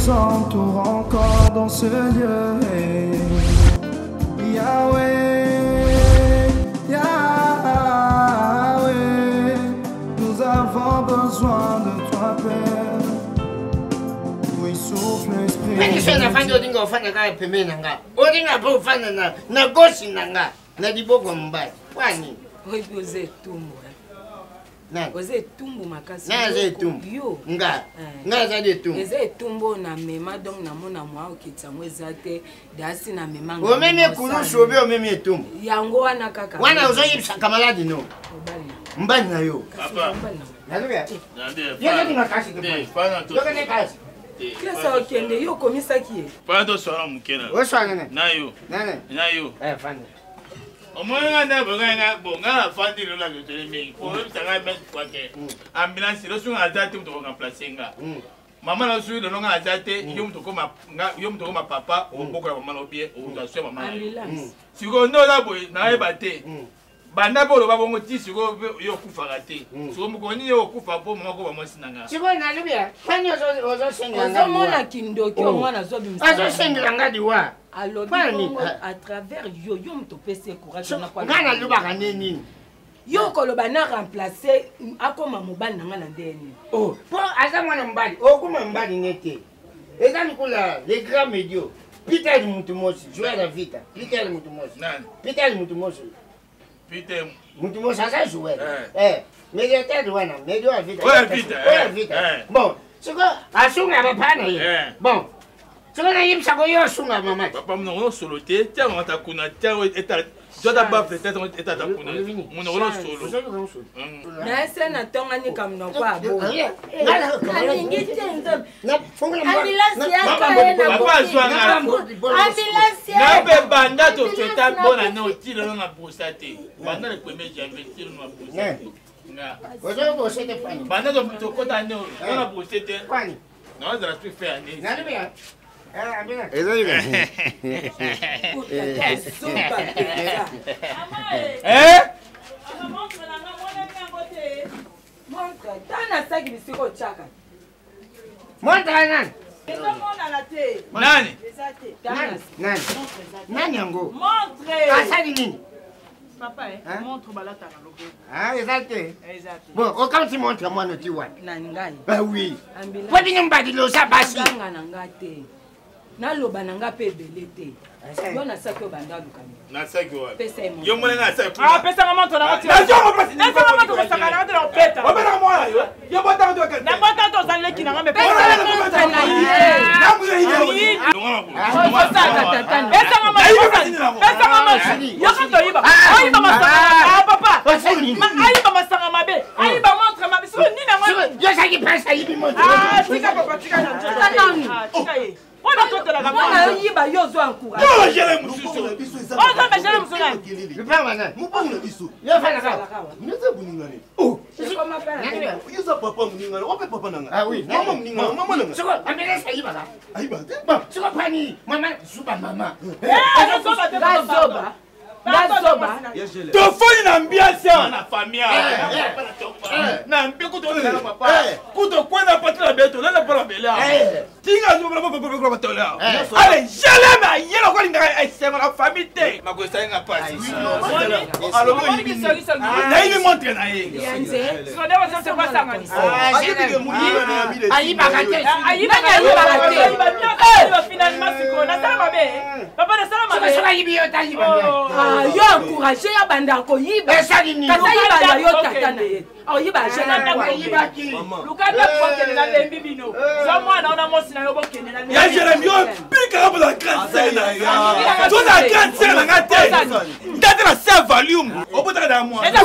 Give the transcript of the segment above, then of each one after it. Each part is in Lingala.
nous entoure encore dans ce lieu. Yahweh, Yahweh, nous avons besoin de toi, Père. Oui, souffle l'esprit. Mingi soki nafandi olinga ofanda kaka pembeni na nga olinga mpe ofanda na, na gosi na nga na liboko ya mobali mpo ya nini oyebi oza etumbu eh. Nani? Oza etumbu makasi. Nani aza etumbu? Yo. Nga. Eh. Nga azali etumbu. Eza etumbu oyo na mema donc na mona mwa okitisa yango eza te. Dasi na mema nga. Omemi ekulusu obe omemi etumbu. Yango wana kaka. Wana ozoyebisa kamaladi no. Mobali. Mobali na yo. Papa. Nazoya. Yo ozali makasi te. Yokende kasi. Klasa okende yo okomisaki ye. Fana toswana moke na. Oswana na. Na yo. Nani? Na yo. Eh fana. Omoni nga nde boye nga bo nga nafandi lelo nazotele mingi po oyebisa ngai maintes fois ke ambulance lelo soki aza te moto okoremplace nga mama na soki lelo nga aza te yo moto okoma yo moto okoma papa okobokola mama na obie okoto aswe mama na yo sikoyo nde oza boye nayeba te banda mpe oloba bongo ti sikoyo mpe yo okufaka te sikoyo mokolo nini yo okufa mpo mama koba mwasi na nga sikoyo nalobi ya fani ozosengela nga ozomona kindoki oyo mwana azobimisa azosengela nga liwa alobi bongo à travers yo yo moto opesi ye courage nga nalobaka nde nini yo okoloba na remplace akoma mobali na nga na ndenge nini oh, mpo aza mwana mobali okoma mobali ne te eza lokola le grand medio peter mutu mosi joueur ya vita peter mutu mosi peter mutu mosi peter mutu mosi aza joueur eh. eh, mediateur wana medio ya vita oyo ya vita eh. bon sikoyo asunga bapa na ye bon soki nayebisaka yo osunga mama papa monoko nosolo te tia yango ata kuna tia ata bafle etata kuna monoko nosolo naye se natongani ka monoko aboalingi te nzambe ambilance yakayenaambilancenape banda tofeta bona ne otilelo na brosa te banda le premier janvier tilelo na brosa te banda tokota nde na brose te nazala tu fe ya nini ezali tana saki bisika otyaka montre nani ezomonana te nani nani nani yango asali nini Papa, eh, hein? montre balata na loboko. Ah, eza te. Eza te. Bon, okamti montre mwana oti wapi? Na ngai. Bah oui. Po bino mbadi loza basi. Nganga na ngai te. Naloba na ngai mpe ebele te. Yo na saki oyo banda aluka nini? Na saki wapi? Pesa ye montre. Yo mona na saki. Ah, pesa nga montre na ngai. Na zongo pasi. Pesa nga montre kosaka na ngai te na kopeta. Obela mwana yo. Yo bota to ka. Na bota to ozali leki na ngai me. Pesa ye montre na ye. Na kuya ye. Pesa nga montre. Pesa nga montre. Yo ka toyiba. Ayiba masanga. Ah papa. Ayiba masanga mabe. Ayiba montre mabe. Siko nini yango? Yo saki pesa yibi montre. Ah, tika papa tika na nzoto. Tika Tika ye. Mwana totelaka mwana oyiba yo ozo encourage. Gele mosusu. Ozo ba gele mosusu nani? Lupango nani? Mopango na biso. Yo fana kaka. Mineza boningane. Oh. Yo za papa moningane, ope papa na nga. Ah oui. Mama moningane, mama na nga. Siko ambele ayiba ka. Ayiba te. Bon, siko pani mama zuba mama. Eh, zoba te. Zoba. Nazoba. tofandi na ambiance awa na famille awa na mpe kutu papa kutu okwenda pati na beto lala mpo na bele awa tinga batole awa ale jeleme ayela kolingaka esengo na famille te makoesali nga pasi alobi nayibi montre na ye ayibaka te ayibaka te finalement sikoyo nasala mabe papa nasala mabe soki ayibi yo tayiba ah, yo encourage ya banda koyiba esali nini kasi ayiba na yo tata na ye oyiba jeune luka ndako bokende nalembi bino zwa mwana ona mwasi na yo bokende ya jeremi yo bikaka mpo na grande sere na yo to na grande sere na nga te ndate na se volume obotaka na mwana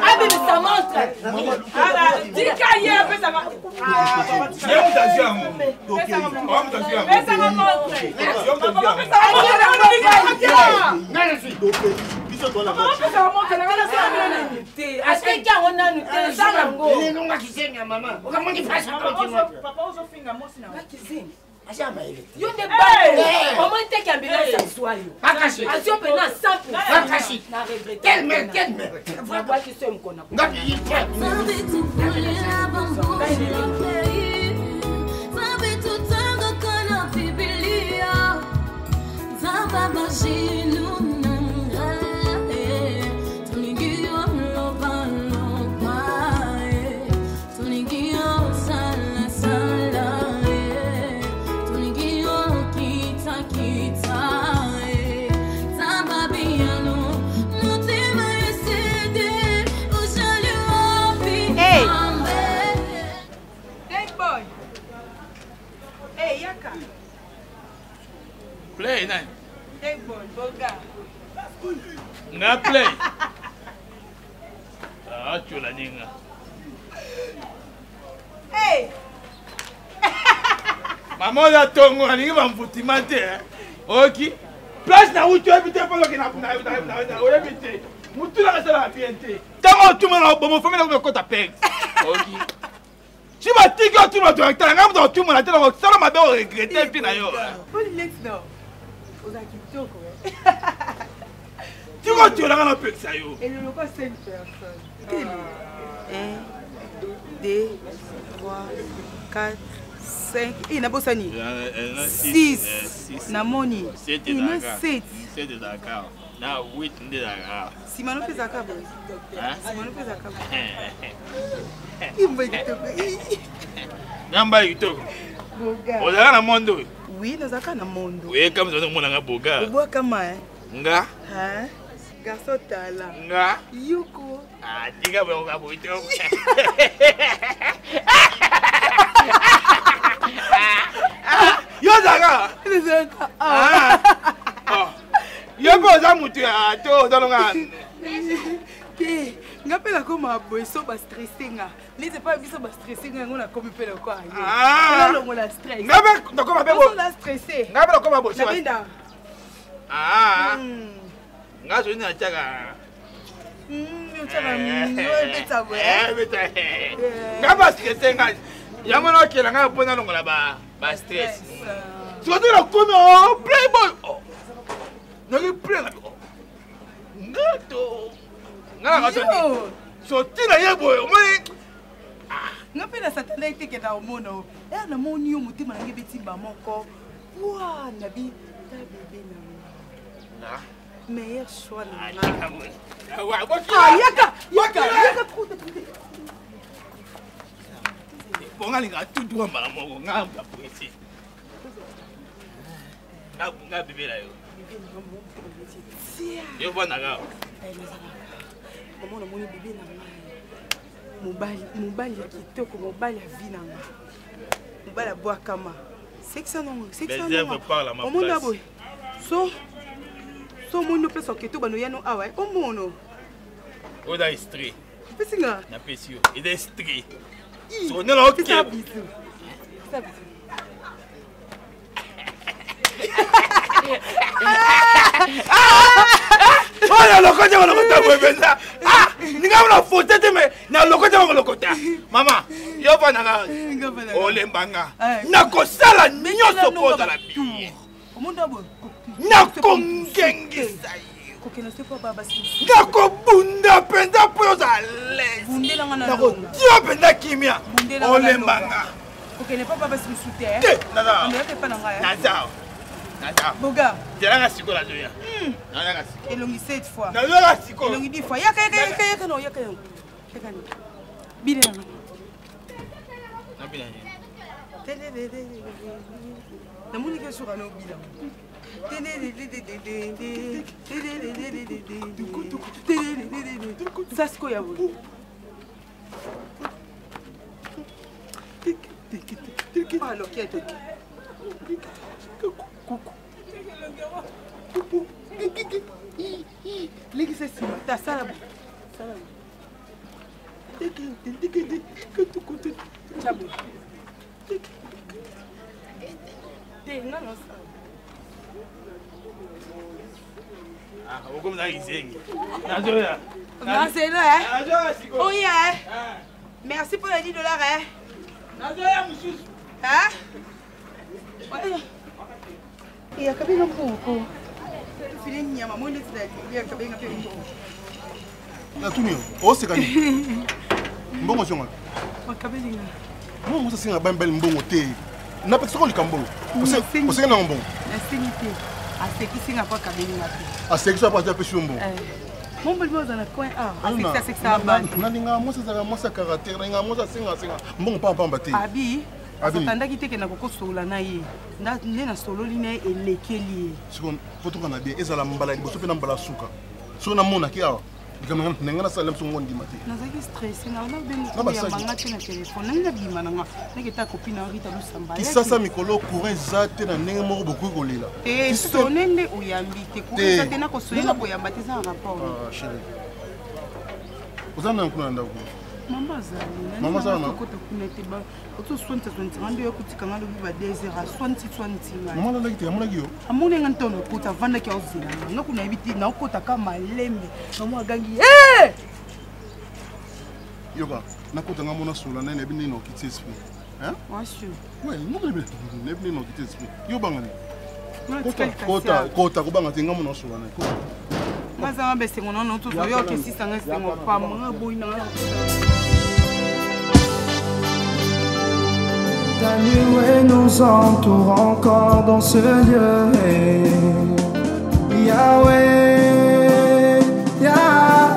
abimisa montre tika ye apesaka ye moto azwi yango pesaka montre ateki yango nanu te eza nango elonga kizengi ya mama okamoni pasi papa ozofinga mwasi na kizengi. Aza mayele te. Yo nde bano. Omoni te ke ambulance azwa yo. Makasi. Azwi yo mpena 100%. Makasi. Na regrette. Quelle mère, quelle mère. Nabwaki so mokona. Ngapi yi Hey! Hey boy. Hey yaka. Play nani? Hey boy, boga. Nga play. Ah, tchola ninga. Hey! Mama oyo tongo alingi bamvutima te eh. Oki place na wuti oyebi te mpo oyebi te mutu nanga esalaka bien te ntango otuma na obomo fami nakomi okota perte oki si batiki otuma bato ya tala ngai moto otumona te nakosala mabe oregrete mpi na yo oza kitoko tika otiolanga napekisa yo eloloko 5 personnes 1 2 3 4 5 e nabosani 6 namoni ina 7 na 8 nde ezalaka nsima no mpe ezalaka boye nsima no mpe ezalaka boye imba kitoko na mbali kitoko ozalaka na mondo oyo oui nazalaka na mondo oyeka moto omonanga boga obwakama nga garçon tala nga yoko ah, tika boyoka boye te yo ozalaka ah. oh. yo mpe oza motu ya to ozalonga te nga mpe nakoma boye so bastresse nga neti epai biso bastresse nga yango nakomi mpe lokola ah. longola stress nga mpe nakoma mpe stresse nga mpe nakoma boye nabenda ah. hmm. nga soki natiaka hmm, eh, nga bastresse nga yango nakela nga mpo nalongola bastress soki nakomi oh, playboy oh. Naki play na oh. Nga to nga na to. So tina ye boye omoni ah. Nga mpe na satana ete kenda omona o. Ya na moni yo motema na ngai ebeti ba moko. Wa na bi ta bebe na nga. Meilleur choix na nga. Ah, yaka yaka yaka trop trop. Bonga linga tout droit mbala moko nga ba pressé. Nga bebe na yo. Yo vandaka. Mama namoni bebe na ngai. Mobali, mobali ya kitoko, mobali ya vie na ngai. Mobali abwakama. Sekisa nongo, sekisa nongo. Omona boye. So so omoni no place oketo bano yano awa eh, omono. Oza estrie. Opesi nga? Napesi yo. Eza estrie. So nela oke. Pesa bisou. Pesa bisou. oyo nalokoti kolokota boye mpenza ninga na fote te me nalokoti kolokota mama yo fandaka olemba nga nakosala nyonso mpo ozala bien nakongengisa yo nakobunda mpenza mpo ozala lese nakotia mpenza kimia olemba nga kokende papa basi mosusu te te naza epa na ngai naza naza boga zelaka sikoyo nazoya nazaka sikoyo elongi 7 fois nazaka sikoyo elongi 10 fois yaka yaka yaka yaka no yaka yaka yaka no bina na nabina nini namoni ke suka no bila sa sikoyo ya boye lekisa nsima ta sala sala te nga nosala Ah, okomi na kizengi. Nazoya. Marcelo, eh? Nazoya sikoyo. Oya, eh? Merci pour les 10 dollars, eh? Nazoya mosusu. Hein? Eyakabi nga mbongo. File nyama moi neti na lilia akabi nga mpe mbongo. Natuni yo, oseka nini? Mbongo zonga. Bakabeli nga. Mbongo mosa senga bambali mbongo te. Napekisa ko likambo mbongo. Osenga nango mbongo. Nasengi te. Asekisi nga mpo akabeli nga te. Asekisi mpo apesi yo mbongo. Momboli oza na coin A. Asekisi asekisa bana. Nalinga mwasi azalaka mwasi ya caractère, nalinga mwasi asenga asenga mbongo pamba pamba te. Abi asatandaki te ke nakokosolola na ye nde nasololi na ye elekeli ye. Sikoyo po tokana bien ezala mbala liboso mpe na mbala suka. Soki namonaki awa likambo na ngai nasala biso ngo ndima te. Nazalaki stresse nabenganga te na telefone nangi nabima na nga naketa kopi na Rita Lusamba. Kisasa mikolo courant eza te na ndenge moko bokoki kolela. Te sone nde oyambi te courant eza te nakosone na koyamba te eza na rapport. Chérie oza na kuna na ndako? Mama azali. Mama azali na kota kuna te otoswanisa swanisa nga nde okotika nga lobi ba 2 heures aswanisi swanisi nga. Mama alandaki te, amonaki yo? Amoni nga ntango nakota, avandaki aozela nga. Nga kuna yebi te, naokota ka malembe. Mama agangi e yoka nakota nga mona sola naye nayebi ndenge naokiti esprit. Ouais, nayebi ndenge naokiti esprit. Yo banga nini? Kota, kota, kobanga te, nga mona sola naye. Kota. Bazanga besengo nano tozoyoka esisanga esengo pamba nga boyi na nga. Ta nuée nous entoure encore dans ce lieu. Yahweh, Yahweh,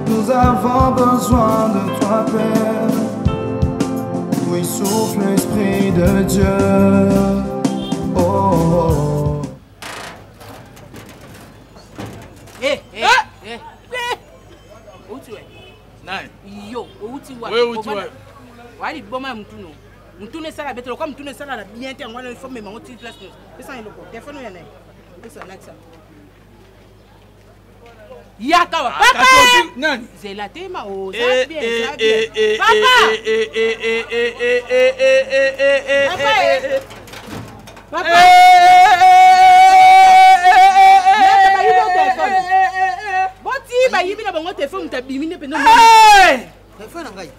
nous avons besoin de toi, Père. Oui, souffle l'Esprit de Dieu. Oh, oh, oh. Eh, eh, eh, eh. Outi we. Nani? Yo, outi wapi? We outi wapi? Wali boma ya mutunu. Mutunu esala bete lokola mutunu esala na bien te yango wana il faut mema ngo ti place nyonso. Pesa eloko. Telefone oyo ya naye. Pesa lakisa. Yaka wa papa. Nani? Zela te ma oza bien, oza bien. Papa. Papa. Papa. Boti bayibi na bango telefone moto abimi nde mpenza. Telefone na ngai.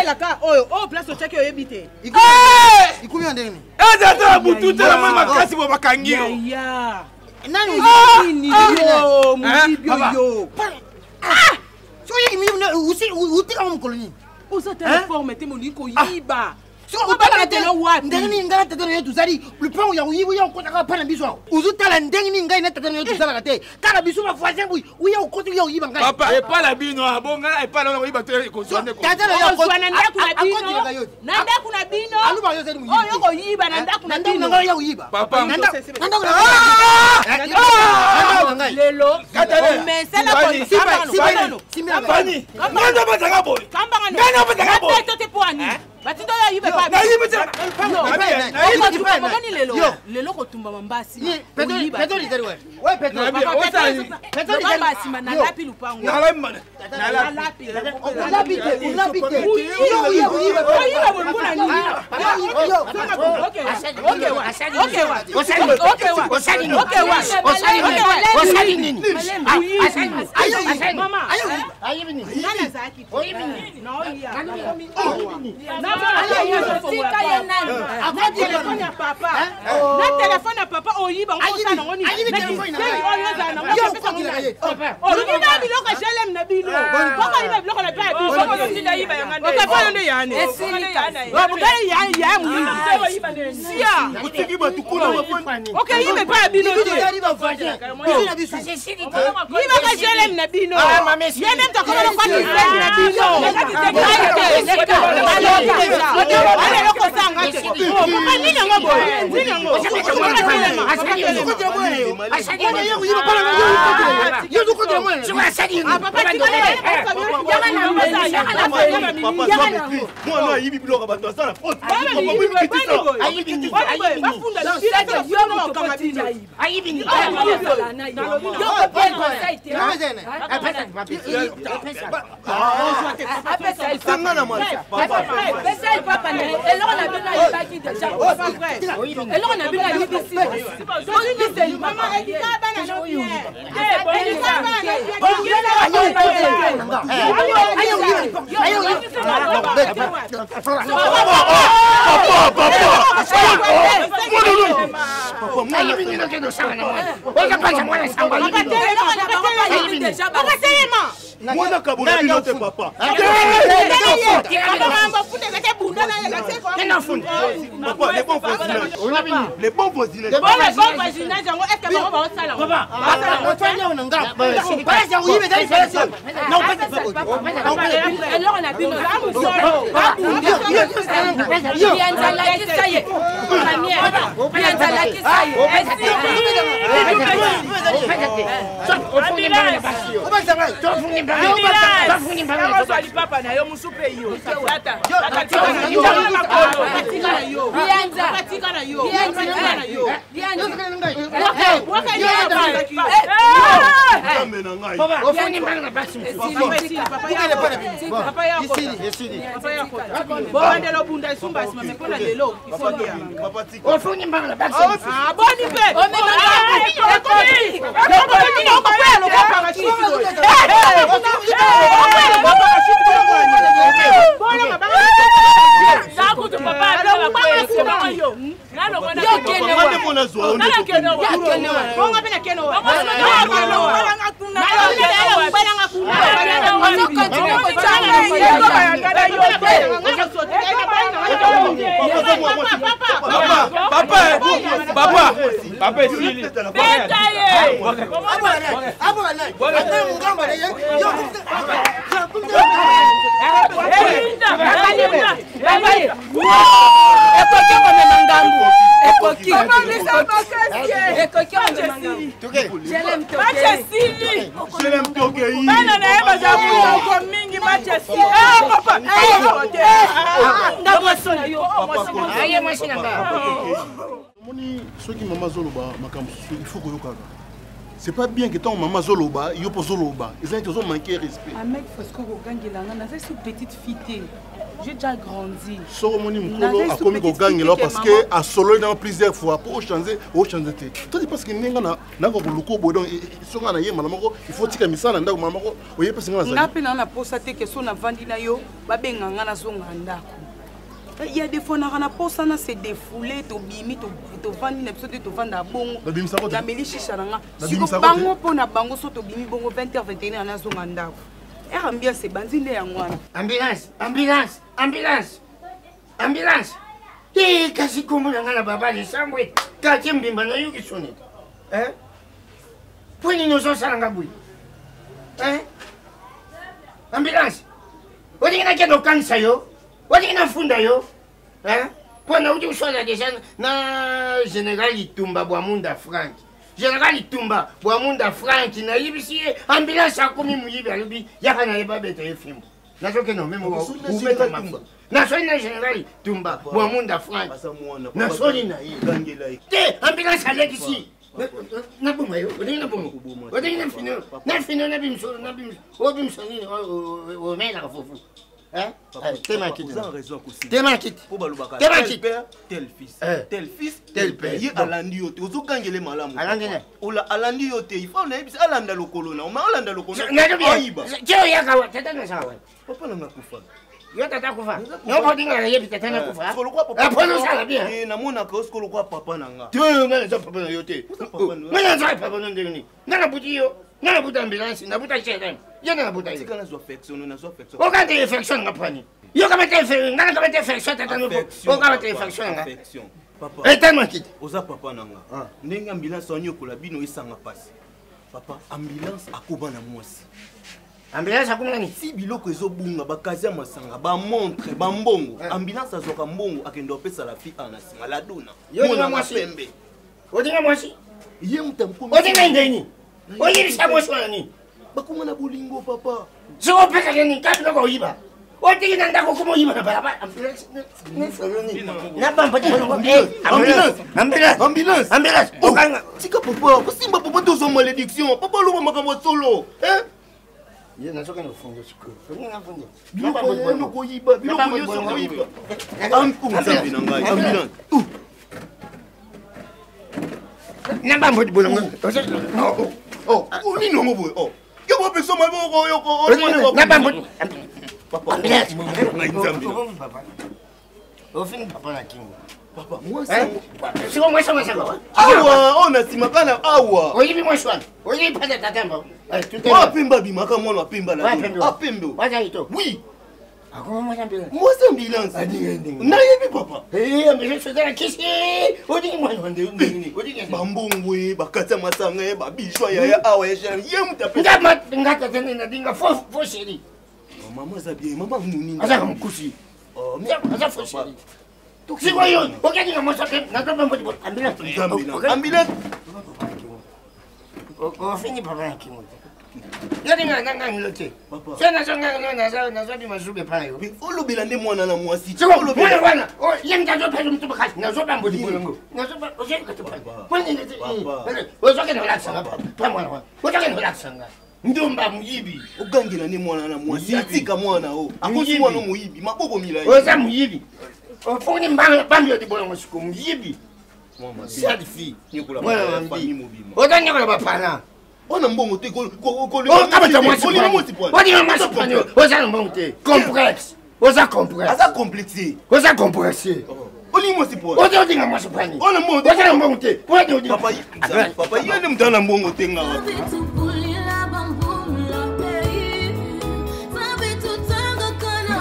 Elaka oyo oyo place otyaki oyebi te. Ikumi ya ndenge nini? Eza ata na butu te na moi makasi bo bakangi yo. Yaya. Nani nini yo moyibi oyo? Soki utika mokolo nini? Oza te na forme te molingi koyiba. Soki otalaka te ndenge nini ngai na tata na yo tozali lupango ya koyiba oya okotaka mpa na biso awa ozotala ndenge nini ngai na tata na yo tozalaka te kaka biso bavoisin boye oya okoti oya oyiba ngai papa epa na bino abonga epa na koyiba te ekozwa nde tata na yo Okozwa na ndako na bino akotilaka yo te na ndako na bino aluba yo ozali moyibi oyo koyiba na ndako na na ndako na bino ngai oya koyiba Papa. na ndako na ngai lelo Katale. omesala Fani. Simba. Fani ngai nde opesaka boye ngai nde opesaka boye te po ani batinda oyo ayibe pa nayibi te omoni lelo lelo kotumbama mbasi petrole ezali wapi we petrole basima nalapi lupango nalapi olapi te olapi te oyiba boye mpona nini Na telefone ya papa oyiba ngosala nango nini? Oyo ozala nango olobi na biloko glm na bino bokoyiba biloko na pa biso okafana nde yane obukali ya moyibi sia otiki bato kuna okeyiba epai ya bino te yibaka glm na bino ye nde moto akoma lokwa kizengi na bino alelo kosanga te papa nini yango boye nini yango mwana ayibi biloko ya bato aza na faute Sanga na mwana. Pesa ye papa na ye. Eloko na bino ayibaki deja. Eloko na bino ayibisi. Mama, edika bana no bien. Edika bana. Mwana kabola bino te papa. Papa, les bons voisinages. Les bons voisinages. Les bons voisinages, yango est-ce que bango baosala eloko na bino bianzalakisa ye bianzalakisa ye ozwa lipapa na yo mosu mpe yo tika na yo Nzambe na ngai. Bobandela obunda esumba nsima me mpona lelo ifolia. Papa tika. Ofungi mbanga na basi. Boni mpe Papa nde mpo nazwa yo nde Papa, papa, papa esili. Ekoki komema ngambu, ekoki, ekoki komema ngambu. Jelem tokei. Bana na ye baza monoko mingi. Match esili papa. Aye mwasi na nga. Omoni soki mama azoloba makambo mosusu, il faut koyokaka. C'est pas bien que ntango mama azoloba, yo mpo ozoloba, eza neti ozomanke respect. Ahmed Fosco, kogangela nga, naza su petite fille te, j'ai déjà grandi. Soki omoni mokolo akomi kogangela parce que asololi nango plusieurs fois mpo ochange, ochange te. Todi parce que ndenge nako koluka boye, donc soki nga na ye mbala moko, il faut tika misala na ndako mbala moko oye mpasi nga nazali. Nga mpe naa na posa te ke so navandi na yo, babenga nga nazonga ndako. Ya des fois naka na posa na se défoulé, tobimi, tovandi na biso te, tovanda bongo, Nabimisako te. Nameli shisha na nga. Nabimisako siko bango te. mpo na bango so tobimi bongo 20h 21h, nazonga ndako. Ere ambiance ebandi nde yango wana. Ambulance, ambulance, ambulance, ambulance. Te kasi kombo na nga na baba lisambwe quartier mbimba nayoki soni. Hein? Mpo nini ozosala nga boye? Hein? Ambulance. Olingi nakende okanisa yo? Olingi nafunda yo? Hein? Mpo nauti kosala deja na général Itumba Bwamunda Frank. Général Itumba Bwamunda Frank nayebisi ye ambulance akomi moyibi, alobi yaka na ye babeta ye fimbo. Nazokende omeme nasoli na général Tumba Bwamunda Frank, nasoli na ye te. Ambulance alekisi naboma yo, olingi naboma, olingi nafino, nafino nabimiso, nabimiso obimiso nini omelaka fufu. Tema kiti, tema kiti, tema kiti. Tel fils, tel fils, tel père. Ye alandi yo te, ozokangele malamu. Alandi ne? Ola alandi yo te, il faut nayebisa alanda lokolo na oma, alanda lokolo. Ayiba. Te oyaka wa tata na sawa. Papa nanga kufa. Yo tata kufa. Yo bodinga na yebi tata na kufa. Siko lokwa papa. Apona osala bien. Eh, namonaka yo siko lokwa papa na nga. Te, nga naza papa na yo te. Nga naza papa na ndenge nini? Nga nabuti yo. Nga nabuta ambulance, nabuta CRM. Yo nga nabuta yo. Tika nazwa affection, nazwa affection. Okante infection nga pwani. Yo kamata infection, nga nakamata infection tata no. Okamata infection nga. Affection. Papa. Etama kiti. Oza papa na nga. Ndenge ambulance wanyokola bino esanga pasi. Papa, ambulance akoba na mwasi. Ambulance akoma nani? Si biloko ezobunga, bakazi ya masanga, bamontre, bambongo. Ambulance azwaka mbongo, akende opesa la fille ana nsima la dona. Yo olinga Mwana mwasi? pembe. Olinga mwasi? Ye moto akomi. Olinga ndeni? Oyebisa mwasi wana nini? Bakoma na bolingo papa. Soki opesaka nini? Ka biloko oyiba. Otiki na ndako okoma oyiba na balabala. Ambulance nabamba te. Ambulance. Ambulance. Ambulance. Ambulance. Okanga. Tika papa, kosimba papa te, ozwa malédiction. Papa aloba makambo ya solo. Hein? Ye nazokende kofunga sikoyo. Olinga nafunga. Biloko ya yo koyiba, biloko nyonso koyiba. Ampo nzambe na ngai, ambulance. Nabamba bolongo. Oh, nini yango boye? Oh. Yo kopesa maboko yo Na bambo. Papa. Ofini papa na kingo. Papa, mwasi. Siko mwasi mwasi awa oyo na nsima kaka awa. Oyibi mwasi wana. Oyibi pata tata mbo. Apembe abimaka mwana apembe apembe. Waza ito. Oui. Akoma mwasi ambulance. Mwasi ambulance. Nayebi papa. Eh, ambulance ozala kisi. Odingi mwana wa ndenge. Odingi. Bambongo ye bakati ya masanga ye babijwa yaya awa ya jeune ye moto apesa. Nga nga tata nena dinga faux faux chéri. Mama aza bien, mama nini? Aza mkusi. Aza faux chéri. Sikoyo okendinga mwasi nazobambo ambulance. Ambulance. Ofini papa na kingo. Yolinga nangangilo te. So nazongangilo nazobima zube pa yo. Olobela nde mwana na mwasi. Mwana wana ye mutu azopesa mutu makasi nazobambo libolongo. Ozokende kolakisanga pa mwana wana. Ozokende kolakisanga. Ndumba muyibi. Ogangela nde mwana na mwasi atika mwana o. Akosi mwana moyibi maboko milai. Oza muyibi. Ofuni mbambi yo libolongo siko muyibi. Sale fille. Mwana mambi. Ozanyokola bapana. Wana mbongo te. Okamata mwasi olinga mwasi pwani oza na mbongo te. Complexe. Oza complexe. Aza complexe. Oza complexe. Olingi mwasi pwani. Oza olinga mwasi pwani. Wana mbongo te. Oza na mbongo te. Pwani olinga. Papa papa ye nde moto ana mbongo te nga.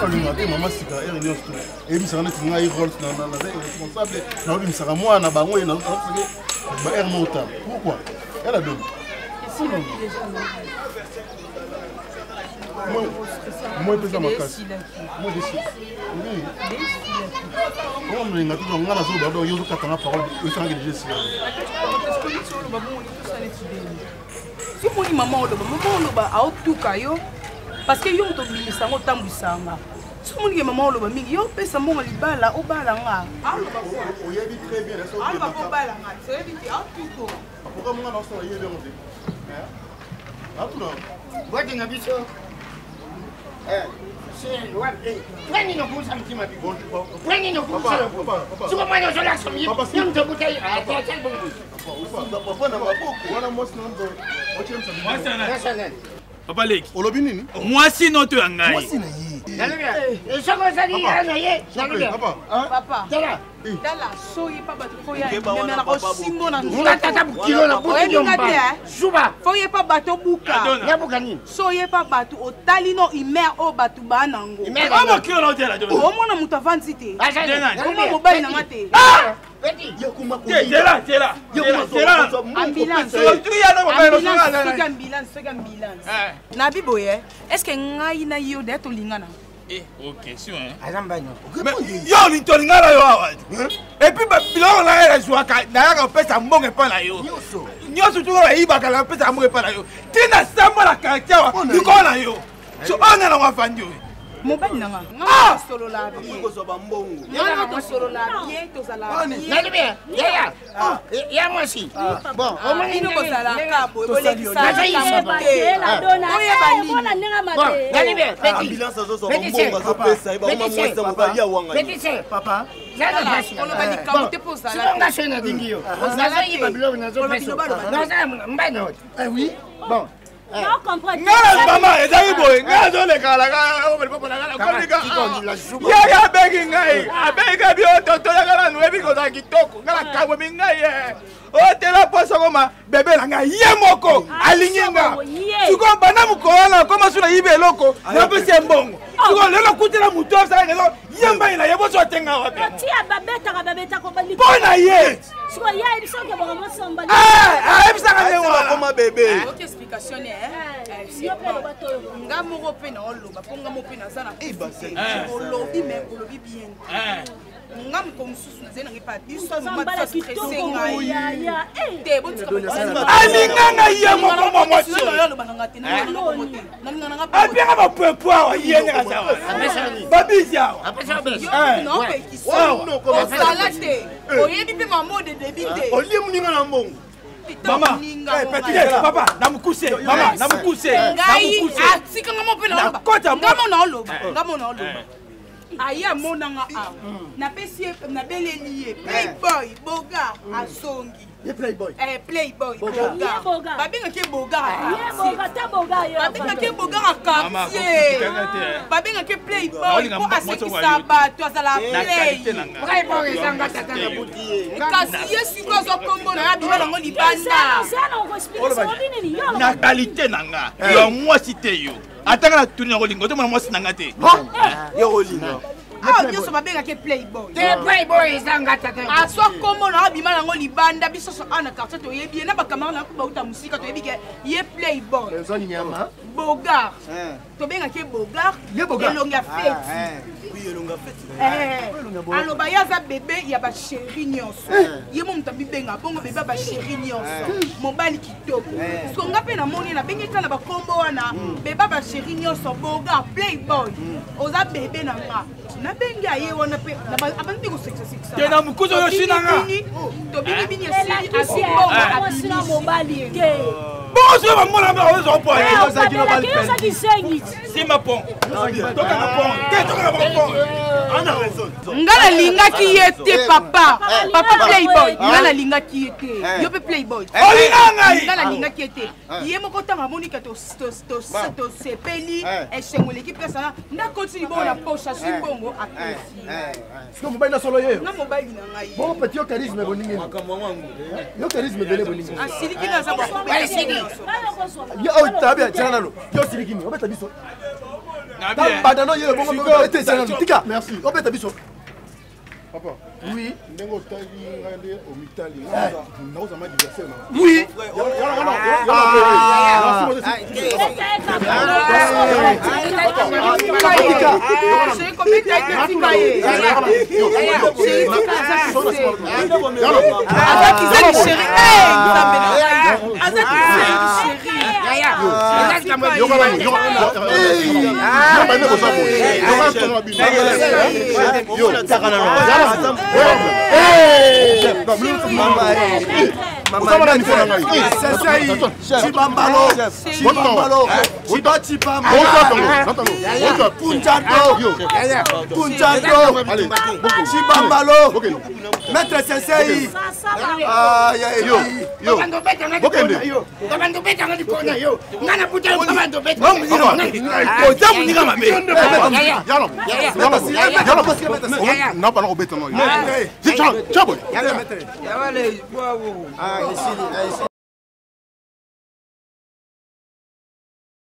Olinga te mama sika ere nyonso to eyebisaka neti ngai role naza irresponsable naobimisaka mwana na bango ye nazosake ba aire moko tala pourquoi elle a donné moi epesa makasi moi desi olinga te nga nazoloba donc yo ozokatanga parole osangaki deja esila. Soki mama oloba, mama oloba aotuka yo parce que yo moto obimisa yango otambwisa yanga. Soki omonike mama oloba mingi, yo opesa mbongo libala obala nga. Oyebi très bien. Aloba po obala nga, oyebi te aotuko. Pourquoi monga na osala yebi yango te? Atuna. Bote na biso. Pwani nokusa mtima bibo. Pwani nokusa lobo. Siko mwana ozolakisa miyibi. Yo moto okuta ye. Atali bongo. Papa na maboko. Wana mwasi na nzo. Mwasi papa leki. Olobi nini? Mwasi noto ya ngai. Mwasi na ye. Soki ozali ya na ye. Papa. Tala. Tala soki pa bato fo ya memela kosimbo na nga tata bukilo na butu yo mba. Zuba. Fo ye pa bato buka. Nabuka nini? So ye pa bato otali no imer oyo bato baa nango. Omona moto avandi te. Omona mobali nanga te. Soki ambulance nabi boye est ce que ngai na yo de tolingana? Yo olingi tolinga na yo awa et puis biloko na ngai nazwaka nayaka kopesa mbongo epai na yo nyonso tuka bayibaka na kopesaka mbongo epai na yo ntina sambo na quartier awa likolo na yo so oyo ngai nango afandi oyo. Mobali nanga nga tosolola bien, nga tosolola bien, tozala bien. Ya mwasi bon bino bozalaka boye bolekisaka te oyeba nini. Koloba likambo te mpo ozala soki nadingi yo nazoyiba biloko nazopesa mbano. Oui, bon. Nga mama ezali boye, nga azolekalaka yaya abengi ngai, abengi ngai bio totoyaka nanu oyebi kozala kitoko nga nakabwemi ngai ye otela mposo koma bebe na ngai ye moko alingi nga sikoyo banda mokolo wana akoma so nayibi eloko napesi ye mbongo sikoyo lelo kutela motu asalaka ezo ye mbai na ye boso atenga wapi mpo na ye ayebisaka ndenge wana bebe. Explication ne nga moko mpe na oloba mpo nga moko mpe naza na olobi me olobi bien nga moko mosusu nazali nange pa biso stresse ngai te. Alinga ngai ye moko mwamwasi oloba nanga te nalinga apianga bapwepwe awa ye ndenge aza babisi awa. Ozala te oyebi mpe mamo de debi te. Olie moninga na mbongo. Mama, papa na mokuse, mama na mokuse. Ngai atikanga mo mpe naoloba, nga mo naoloba, nga mo naoloba. Aye amonanga awa, napesi ye, nabeleli ye playboy bogar, azongi. Ye playboy. Eh, playboy. Bogar. Bogar. Ye Bogar. Babengaki ye bogar. Ye Bogar, ta Bogar, ye Babengaki ye bogar ya Mama, quartier. kokitaka te. Babengaki ye playboy Naolinga mpo mwasi oyo asekisa ayoki. bato, azala Na play. qualité na nga. Playboy ezanga tata na buti ye. Kasi ye sikoyo azwa kombo na ye, abima nango libanda. Na qualité na nga ya mwasi te, yo atanga na tuni ya kolinga, otomona mwasi na nga te. Yo kolinga. Awa nyonso babengaki ye playboy. Te, playboy ezanga tata na buti. Azwa kombo na ye, abima nango libanda. Biso so awa na quartier toyebi ye na bacamarade na ye bauta mosika, toyebi ke ye playboy. Eza nyama. Bogar, tobengaki ye bogar. Ye Bogar. Elongi ya feti. Oui, elonga feti. Eh, aloba ye aza bebe ya basheri nyonso. Ye mo moto abibenga bongo, bebe ya basheri nyonso, mobali kitoko. So nga mpe namoni, nabengi kaka na bakombo wana, bebe ya basheri nyonso, bogar, playboy, oza bebe na nga. Nabengi aye wana mpe abandi kosekisasekisa. Te na mokusu oyo osina nga. Tobinibini, esili. Elakisi Azwi mwasi na mobali te. Bongo soki bamona mpe ozwa po. Okabelaki yo, ozaki zengi. Simba pon, tokanga pon te, tokanga pon. Ana raison. Nga nalingaki ye te, papa. Papa playboy, nga nalingaki ye te. Yo mpe playboy. Olinga ngai. Nga nalingaki ye te. Ye moko ntango amonika tosepeli, esengo eleki place wana, ndakoti libongo na poche, azwi mbongo, apesi. Sikoyo mobali na solo ye. Nga mobali na ngai. Bongo petit, yo charisme boningi, yo charisme ebele boningi. Asiliki na aza bakobeta nyonso. Yo oyo tabi tia nano, yo osiliki nini? Obeta biso tambanda no ye bongo ete tia nano, tika. Merci. Obeta biso. Papa. Oui. Ndenge otali ngai nde omitali, nakozama adversaire na Oui. Chéri, kobeta ye te, tika ye. Chéri, tika, aza aza kizengi chéri. Eh, Nzambe na ngai, aza kizengi chéri. Chibambalo, Chibambalo, Chiba Chibambalo, Punjado, Punjado, Chibambalo, Maître Sensei. Aïe, aïe, Babando betanga likona yo. Nga na buta yo, babando Oza moninga mabe. Nabana kobeta no. Chaboy. Ah, esili, esili.